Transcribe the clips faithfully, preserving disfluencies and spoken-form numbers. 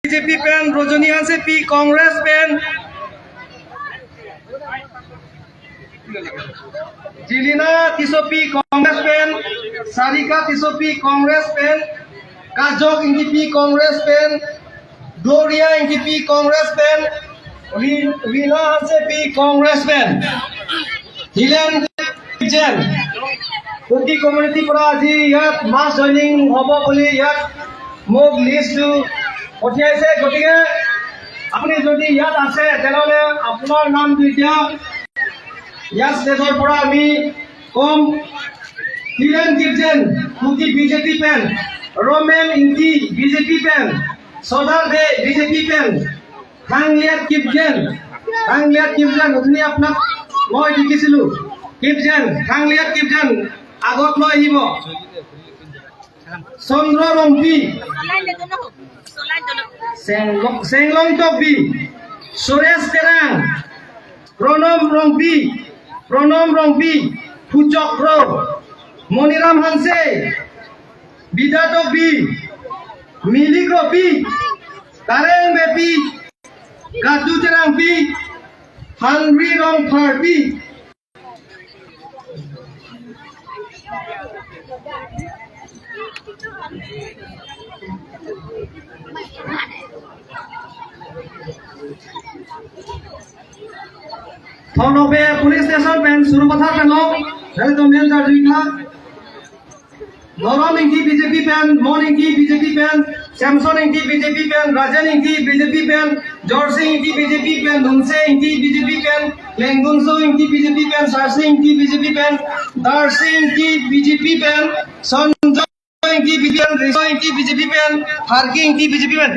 B J P pen, Rojoni Hansepi Congress pen, Jilina Tissopi Congress pen, Sarika Tissopi Congress pen, Kajok Engtipi Congress pen, Gloria Engtipi Congress pen, Ri-, Rina Hansepi Congress pen, Hilen Kipgen, Kuki community পৰা আজি ইয়াত mass joining হ'ব বুলি ইয়াত মোক list টো পঠিয়াইছে। গতিকে আপুনি যদি ইয়াত আছে, তেনেহ'লে আপোনাৰ নামটো এতিয়া ইয়াত stage ৰ পৰা আমি কম। Hilen Kipgen, Kuki B J P pen, Romel Engti B J P pen, Sodar Bey B J P pen, Hangliat Kipgen, Hangliat Kipgen, উঠনি আপোনাক মই দেখিছিলো। Kipgen, Hangliat Kipgen আগত লৈ আহিব। চন্দ্ৰ Rongpi, Senglong, Senglong Tokbi, Suresh Terang, Pranam Rongpi, Pranam Rongpi, Puchok Ro, Moniram Hanse, Bida Tokbi, Milik Ropi, Kareng Beypi, Kadu Terangpi, Henry Rongpharpi, Thonokbe police station pen Surupathar pen lo, dari Domian Darjuika. Dorom Engti B J P pen, Mon Engti B J P pen, Samson Engti B J P pen, Rajen Engti B J P pen, Jorsing Engti B J P pen, Nunse Engti B J P pen, Lengdunso Engti B J P pen, Sarsing Engti B J P pen, Darsing Engti B J P pen, Sonjoy Engti B J P pen, Riso Engti B J P pen, Harki Engti B J P pen.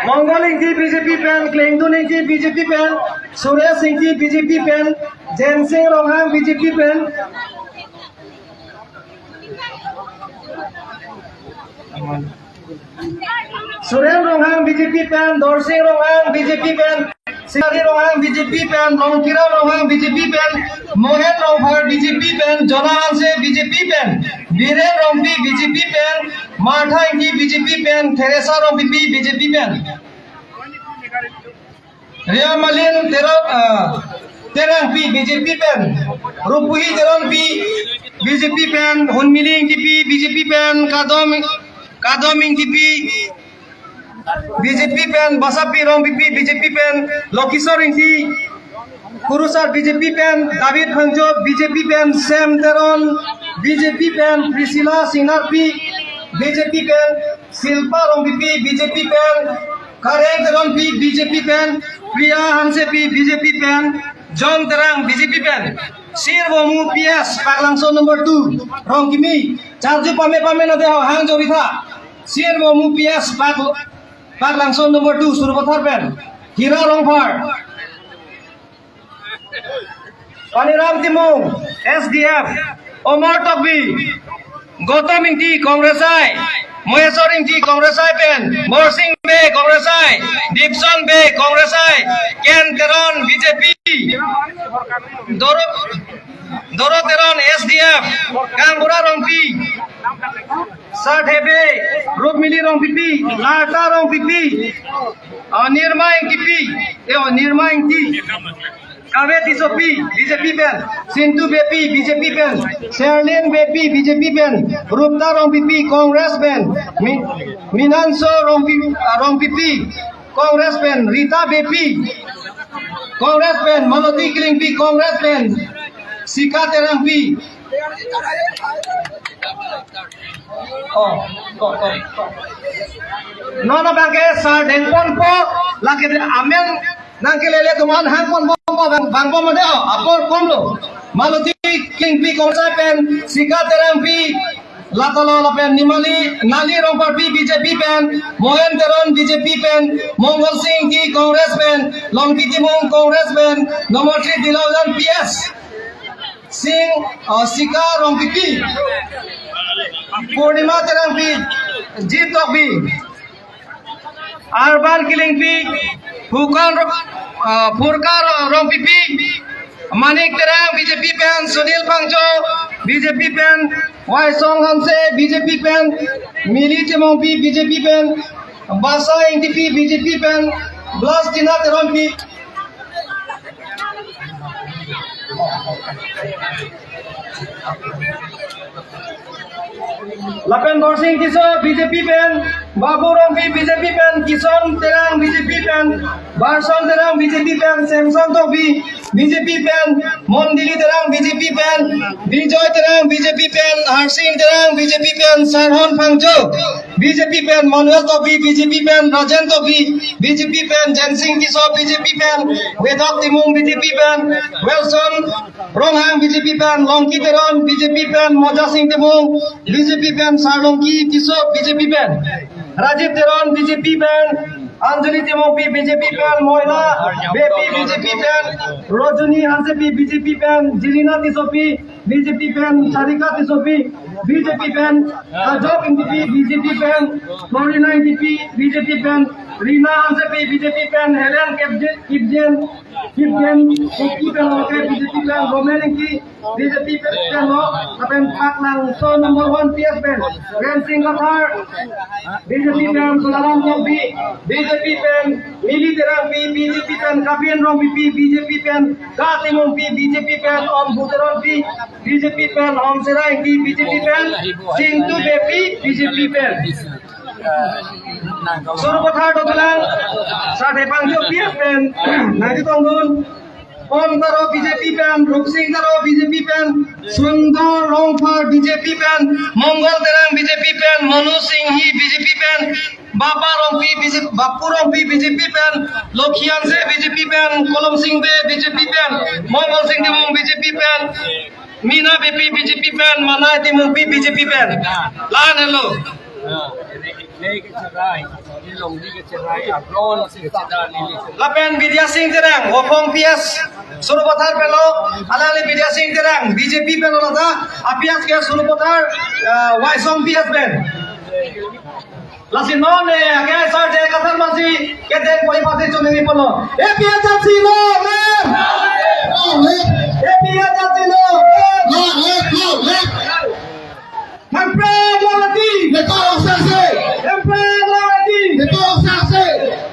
Mongol Engti B J P pen, Klengdun Engti B J P pen, Suresh Engti B J P pen, Jensing Ronghang B J P pen, Suren Ronghang B J P pen, Dorsing Ronghang B J P pen, Sinari Ronghang B J P pen, Longkira Ronghang B J P pen, Mohen Rongphar B J P pen, Jona Hanse B J P pen, Biren Rongpi B J P pen, Martha Engti B J P pen, Theresa Rongpipi B J P pen. Ria Malin Teron, ah, Terangpi B J P pen, Rupuhi Teronpi B J P pen, Hunmili Engtipi B J P pen, Kadom, Kadom Engtipi B J P pen, Basapi Rongpipi B J P pen, Lokisor Engti Kurusar B J P pen, David Phangcho B J P pen, Sam Teron B J P pen, Priscilla Singnarpi B J P pen, Silpa Rongpipi B J P pen, Kareng Teronpi B J P pen, Priya Hansepi B J P pen, John Terang B J P pen, Sirvomu P S Paklangso number two, Rongkimi, charju pame pame nade ho hang jori tha, Sirvomu P S Pak, Paklangso number two, Surupathar pen, Hira Rongphar, Paniram Timung, S D F, Omar Tokbi, Gautam Engti, Congress I, Maheswar Engti, Congress I pen, Morsing Bey, Congress I, Dipson Bey, Congress I, Ken Teron, B J P, Doro, Doro Teron, S D F, Kangbura Rongpi, Sarthe Bey, Rukmili Rongpipi, Larta Rongpipi, ah, Nirma Engtipi, eh, oh, Nirma Engti, Kave Tissopi, B J P pen, Sintu Beypi, B J P pen, Sherlyn Beypi, B J P pen, Rupta Rongpipi, Congress pen, Mi-, Minanso Rongpi-, ah, Rongpipi, Congress pen, Rita Beypi, Congress pen, Maloti Klingpi, Congress pen, Sika Terangpi. Oh, to, to, to. Non abangke sar dengponpo, lake de amen nangkelele atum an hangponpo, bang, bangpo mane, oh, apor komlo. Maloti Klingpi Congress pen, Sika Terangpi, Latolo lapen Nimali, Nali Rongparpi B J P pen, Mohen Teron B J P pen, Mongol Sing Engti Congress pen, Longki Timung Congress pen, number three Dilaulan P S. Sing, uh, Sika Rongpipi, Purnima Terangpi, Jit Tokbi, Arban Kilingpi, Hukan Ro-, uh, Purka Ro-, Rongpipi, Manik Terang B J P pen, Sunil Phangcho B J P pen, Waisong Hanse B J P pen, Mili Timungpi B J P pen, Basa Ingtipi B J P pen, Blastina Teronpi. Lapen Borsing Tisso B J P pen, Babu Rongpi B J P pen, Kison Terang B J P pen, Barson Terang B J P pen, Samson Tokbi B J P pen, Mondili Terang B J P pen, Bijoy Terang B J P pen, Harsing Terang B J P pen, Sarhon Phangcho B J P pen, Manuel Tokbi B J P pen, Rajen Tokbi B J P pen, Jensing Tisso B J P pen, Wedok Timung B J P pen, Wilson Ronghang B J P pen, Longki Teron B J P pen, Mojasing Timung B J P pen, Sarlongki Tisso B J P pen, Rajiv Teron B J P pen, Anjali Timungpi B J P pen, Moila Beypi B J P pen, Rojuni Hansepi B J P pen, Jelina Tissopi B J P pen, Sarika Tissopi B J P pen, Ajok Ingtipi B J P pen, Florina Ingtipi B J P pen, Rina Hansepi B J P pen, Helen Kipje-, Kipjen, Kipjen Ingti pen, okay, B J P pen, Roman Ingti B J P pen lo, lapen Paklangso number one P S pen, Rensing Kathar B J P pen, Sudaram Tokbi B J P pen, Mili Terangpi B J P pen, Kapin Rongpipi B J P pen, Ka Timungpi B J P pen, Om Buteronpi B J P pen, Om Sera Ingti B J P pen, Singtu Beypi B J P pen. Sarupathar dolang, Sarthe Phangcho P S pen nangchetongdun. Om Taro B J P pen, Rupsing Taro B J P pen, Sundor Rongphar B J P pen, Mongol Terang B J P pen, Monu Singhi B J P pen, Bapa Rongpi B J P, Bapu Rongpi B J P pen, Lokhi Hanse B J P pen, Kolom Sing Bey B J P pen, Mongol Sing Timung B J P pen, Mina Beypi B J P pen, Manai Timungpi B J P pen. La-an helo. Lapen Bidya Sing Terang, Wokong P S, Sarupathar pen lo, alangli Bidya Sing Terang, B J P pen lo lata, a-P S ke Sarupathar, eh, Waisong P S pen. Lasi non ne, ke Sarthe Kathar Masi, ke den poi pasi chunini pon lo. A P H L C long live! Long live! A P H L C long live! Long live! Long live! Hemprek long live! Neto sase! Hemprek long live! Neto sase!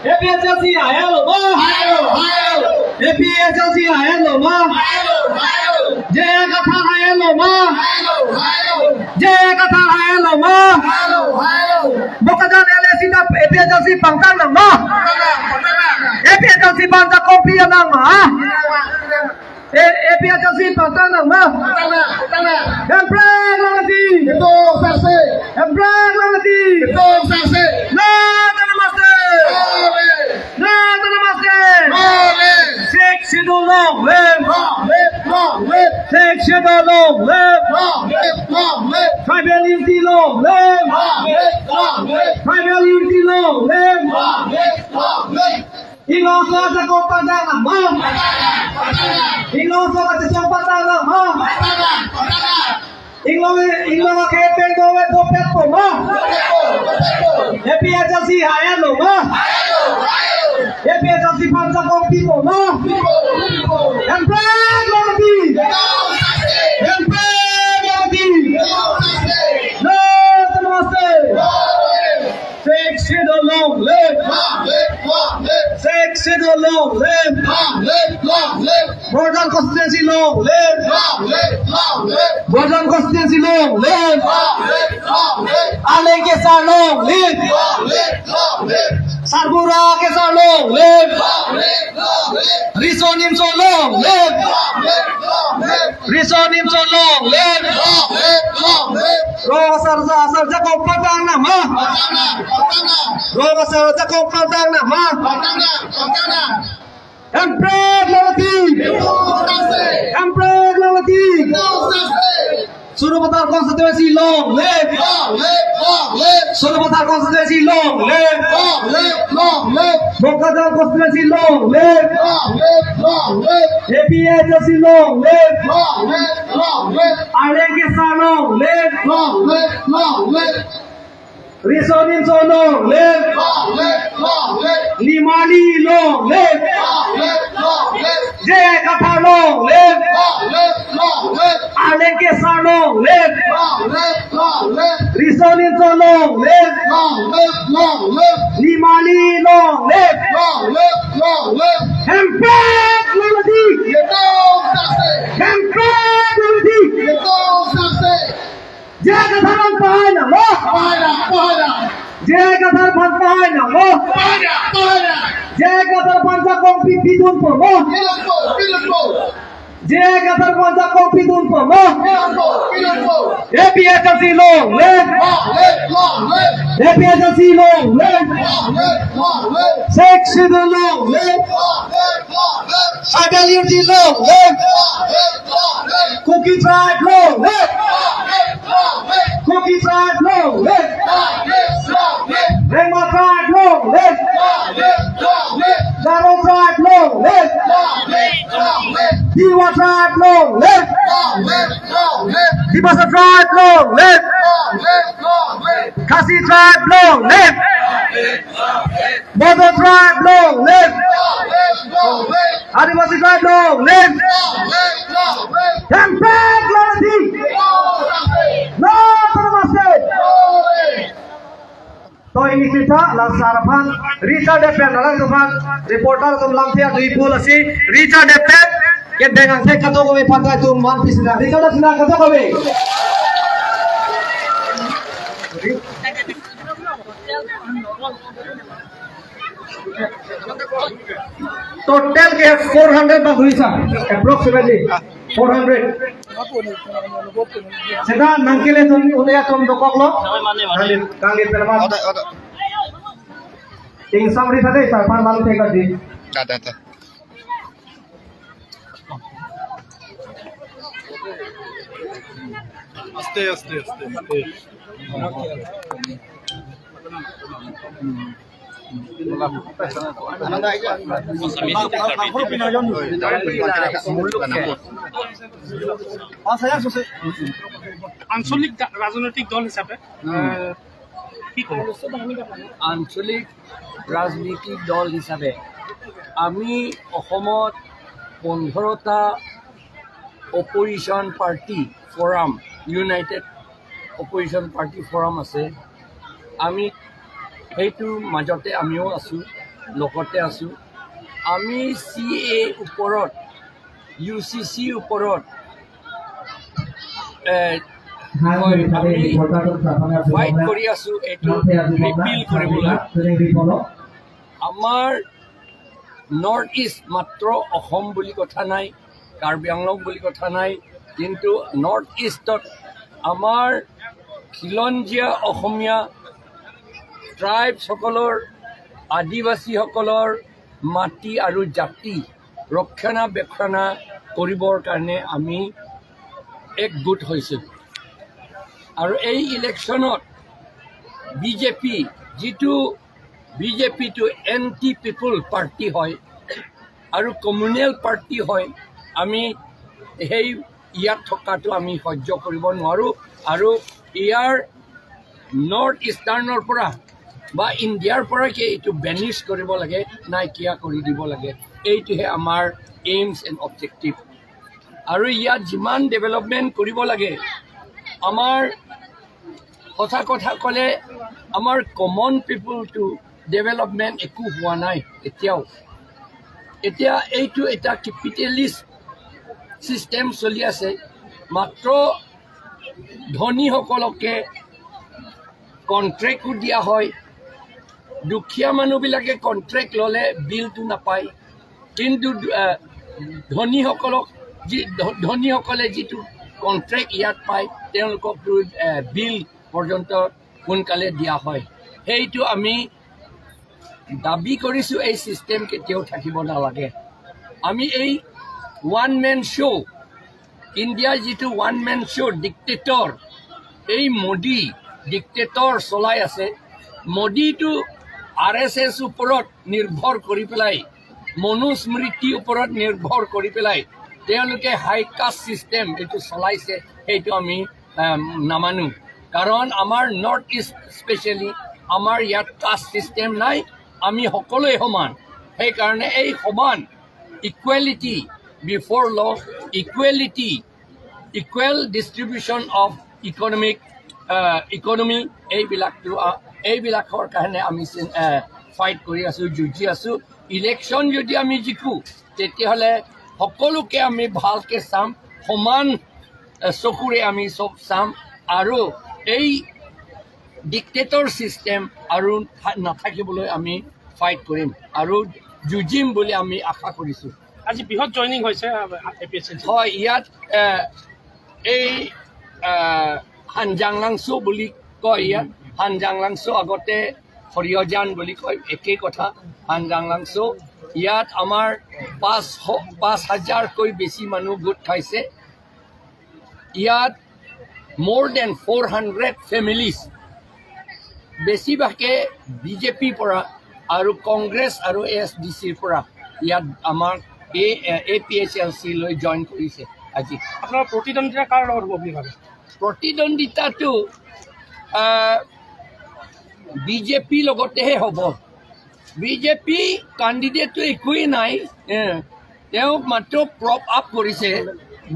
A P H L C ahem lo ma? Ahem lo, ahem lo. A P H L C ahem lo ma? Ahem lo, ahem lo. J I Kathar ahem lo ma? Ahem lo, ahem lo. J I Kathar ahem lo ma? Ahem lo, ahem lo. Bokajan L A C ta A P H L C pangtang nang ma? Pangtang, pangtang. A P H L C ban ta kopi nang ma? Pangtang, pangtang. A P H L C pangtang nang ma? Pangtang, pangtang. Hemprek long live! Neto sase! Hemprek long live! Neto sase! Namaste! Namaste! Sixth Schedule long live! Long live! Long live! Sixth Schedule long live! Long live! Long live! Tribal unity long live! Long live! Long live! Tribal unity long live! Long live! Long live! Inglongso ajakong pangtang nang ma? Inglongso kachesong pangtang nang ma? Inglong, inglong akhei pen dovet dopet po ma? A P H L C ahem lo ma? A P H L C pangtang kopi po ma? Hemprek long live! Hemprek long live! Namaste! Sixth Schedule long live! Long live! Long live! Sixth Schedule long live! Long live! Long live! Borjan constituency long live! Long live! Long live! Borjan constituency long live! Long live! Long live! Arleng Kesar long live! Long live! Long live! Sarbura Kesar long live! Long live! Long live! Riso Nimso long live! Long live! Long live! Riso Nimso long live! Long live! Long live! Rong asar ja asar jakong pangtang nang ma? Pangtang nang, pangtang nang. Rong asar jakong pangtang nang ma? Pangtang nang, pangtang nang. Hemprek long live! Neto sase! Hemprek long live! Neto sase! Sarupathar constituency long live! Long live! Long live! Sarupathar constituency long live! Long live! Long live! Bokajan constituency long live! Long live! Long live! A P H L C long live! Long live! Long live! Arleng Kesar long live! Long live! Long live! Riso Nimso long live! Long live! Long live! Nimarli long live! Long live! Long live! J I Kathar long live! Long live! Long live! Arleng Kesar long live! Long live! Long live! Riso Nimso long live! Long live! Long live! Nimarli long live! Long live! Long live! Hemprek longledet! Yetum sase! Hemprek longledet! Yetum sase! J I Kathar aphan pahai nanglo. Pahai nang, pahai nang. J I Kathar aphan pahai nanglo. Pahai nang, pahai nang. J I Kathar aphan jakong pi pidunpo mo. Pidunpo, pidunpo. J I Kathar aphan jakong pidunpo mo. Pidunpo, pidunpo. A P H L C long live. Long live, long live. A P H L C long live. Long live, long live. Sixth Schedule long live. Long live, long live. Tribal unity long live. Long live, long live. Kuki tribe long live. Kuki tribe long live. Rengma tribe long live. Garo tribe long live. Tiwa tribe long live. Dimasa tribe long live. Khasi tribe long live. Bodo tribe long live. Adivasi tribe long live. Hemprek longledet. No autonomous state. To ini kita la sar aphan Richard Depen, alang atum aphan reporter atum lamthe adui pu lasi Richard Depen kedeng angthek kato kami pantai atum man pisina Richard Depen kato kami. Total ke four hundred bak huisa, approximately four hundred. Seta nangkele atum, un-e atum dokoklo. Kangli, kangli pelaman. Oda, oda. Ting samri thade, sar aphan lamthe kadi. Ada, ada. Aste, aste, aste, aste. আঞ্চলিক দা-, ৰাজনৈতিক দল হিচাপে, আহ, কি ক'ব? আঞ্চলিক ৰাজনৈতিক দল হিচাপে আমি অসমত পোন্ধৰটা opposition party forum, United opposition party forum আছে। আমি সেইটো মাজতে আমিও আছোঁ, লগতে আছোঁ। আমি চি এ ওপৰত, ইউ চি চিৰ ওপৰত, এ, হয়, আমি ফাইট কৰি আছোঁ এইটো ৰিপিল কৰিবলৈ। আমাৰ নৰ্থ ইষ্ট মাত্ৰ অসম বুলি কথা নাই, কাৰ্বি আংলং বুলি কথা নাই, কিন্তু নৰ্থ ইষ্টত আমাৰ খিলঞ্জীয়া অসমীয়া ট্ৰাইবছসকলৰ, আদিবাসীসকলৰ মাটি আৰু জাতি ৰক্ষণাবেক্ষণা কৰিবৰ কাৰণে আমি একগোট হৈছোঁ। আৰু এই ইলেকশ্যনত বি জে পি, যিটো বি জে পিটো এণ্টি পিপল পাৰ্টি হয় আৰু কমিউনেল পাৰ্টি হয়, আমি সেই ইয়াত থকাটো আমি সহ্য কৰিব নোৱাৰোঁ। আৰু ইয়াৰ নৰ্থ ইষ্টাৰ্ণৰ পৰা বা ইণ্ডিয়াৰ পৰাকে এইটো বেনিছ কৰিব লাগে, নাইকিয়া কৰি দিব লাগে। এইটোহে আমাৰ এইমছ এণ্ড অবজেক্টিভ। আৰু ইয়াত যিমান ডেভেলপমেণ্ট কৰিব লাগে, আমাৰ সঁচা কথা ক'লে আমাৰ কমন পিপলটো ডেভেলপমেণ্ট একো হোৱা নাই এতিয়াও। এতিয়া এইটো এটা কেপিটেলিষ্ট ছিষ্টেম চলি আছে। মাত্ৰ ধনীসকলকে কণ্ট্ৰেক্টো দিয়া হয়। দুখীয়া মানুহবিলাকে কণ্ট্ৰেক্ট ল'লে বিলটো নাপায়, কিন্তু, আহ, ধনীসকলক যি, ধ-, ধনীসকলে যিটো কণ্ট্ৰেক্ট ইয়াত পায়, তেওঁলোককতো, আহ, বিল পৰ্যন্ত সোনকালে দিয়া হয়। সেইটো আমি দাবী কৰিছোঁ, এই ছিষ্টেম কেতিয়াও থাকিব নালাগে। আমি এই ওৱান মেন শ্ব', ইণ্ডিয়াৰ যিটো ওৱান মেন শ্ব' ডিক্টেটৰ, এই মোদী ডিক্টেটৰ চলাই আছে। মোদীটো আৰ এছ এছ ওপৰত নিৰ্ভৰ কৰি পেলাই, মনুস্মৃতিৰ ওপৰত নিৰ্ভৰ কৰি পেলাই তেওঁলোকে হাই কাষ্ট ছিষ্টেম এইটো চলাইছে, সেইটো আমি, আহ, নামানো। কাৰণ আমাৰ নৰ্থ ইষ্ট স্পেচিয়েলি আমাৰ ইয়াত কাষ্ট ছিষ্টেম নাই, আমি সকলোৱে সমান। সেইকাৰণে এই সমান, equality before law, equality, equal distribution of economic economy, এইবিলাকটো আহ, এইবিলাকৰ কাৰণে আমি ফাইট কৰি আছো, যুঁজি আছো। ইলেকশ্যন যদি আমি জিকো, তেতিয়াহ'লে সকলোকে আমি ভালকে চাম, সমান আহ, চকুৰে আমি চব চাম। আৰু এই ডিক্টেটৰ ছিষ্টেম আৰু থা- নাথাকিবলৈ আমি ফাইট কৰিম আৰু যুঁজিম বুলি আমি আশা কৰিছো। আজি বৃহৎ জইনিং হৈছে এ পি এইচ এল চি। হয়, ইয়াত এ, এই এ, হানজাং লাংচু বুলি কয়, ইয়াত হানজাং লাংচু, আগতে হৰিয়জান বুলি কয়, একেই কথা। হানজাং লাংচু, ইয়াত আমাৰ পাঁচ পাঁচ হাজাৰকৈ বেছি মানুহ গোট খাইছে। ইয়াত more than four hundred families, বেছিভাগে বিজেপিৰ পৰা আৰু কংগ্ৰেছ আৰু এ এছ ডি চিৰ পৰা ইয়াত আমাৰ এ এ পি এইচ এল চি লৈ জইন কৰিছে আজি। আপোনাৰ প্ৰতিদ্বন্দ্বিতা কাৰ লগত হ'ব বুলি ভাবে? প্ৰতিদ্বন্দ্বিতাটো বিজেপিৰ লগতেহে হ'ব। বিজেপি কেণ্ডিডেটটো একোৱেই নাই। এ, তেওঁক মাত্ৰ প্ৰপ আপ কৰিছে,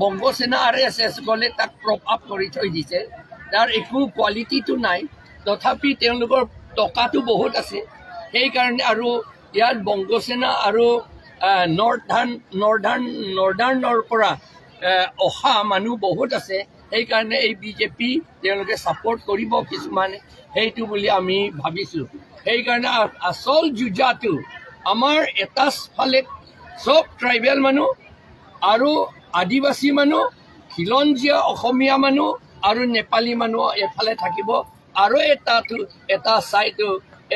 বংগ সেনা আৰ এছ এছ সকলে তাক প্ৰপ আপ কৰি থৈ দিছে। তাৰ একো কোৱালিটিটো নাই। তথাপি তেওঁলোকৰ টকাটো বহুত আছে, সেইকাৰণে। আৰু ইয়াত বংগ সেনা আৰু আহ, নৰ্থাৰ্ণ নৰ্থাৰ্ণ নৰ্থাৰ্ণৰ পৰা আহ, অহা মানুহ বহুত আছে। সেইকাৰণে এই বিজেপি তেওঁলোকে ছাপোৰ্ট কৰিব কিছুমানে, সেইটো বুলি আমি ভাবিছো। সেইকাৰণে আ- আচল যুঁজাটো আমাৰ এটা ফালে চব ট্ৰাইবেল মানুহ আৰু আদিবাসী মানুহ, খিলঞ্জীয়া অসমীয়া মানুহ আৰু নেপালী মানুহ এফালে থাকিব। আৰু এটা এটা চাইটো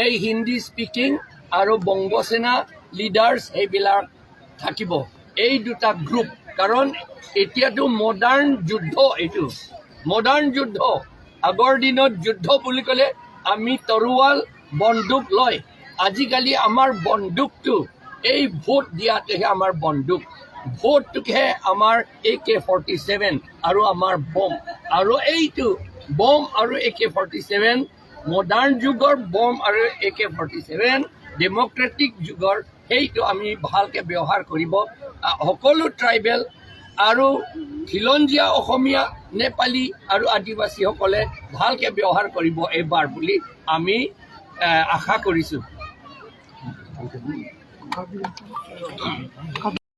এই হিন্দী স্পিকিং আৰু বংগ সেনা লিডাৰ্ছ সেইবিলাক থাকিব, এই দুটা গ্ৰুপ। কাৰণ এতিয়াতো মডাৰ্ণ যুদ্ধ, এইটো মডাৰ্ণ যুদ্ধ। আগৰ দিনত যুদ্ধ বুলি ক'লে আমি তৰোৱাল, বন্দুক লয়। আজিকালি আমাৰ বন্দুকটো এই ভোট দিয়াটোহে আমাৰ বন্দুক। ভোটটোহে আমাৰ এ কে ফৰ্টি ছেভেন আৰু আমাৰ বম। আৰু এইটো বম আৰু এ কে ফৰ্টি ছেভেন, মডাৰ্ণ যুগৰ বম আৰু এ কে ফৰ্টি ছেভেন, ডেমক্ৰেটিক যুগৰ, সেইটো আমি ভালকে ব্যৱহাৰ কৰিব। আহ, সকলো ট্ৰাইবেল আৰু খিলঞ্জীয়া অসমীয়া, নেপালী আৰু আদিবাসীসকলে ভালকে ব্যৱহাৰ কৰিব এইবাৰ বুলি আমি আহ, আশা কৰিছো।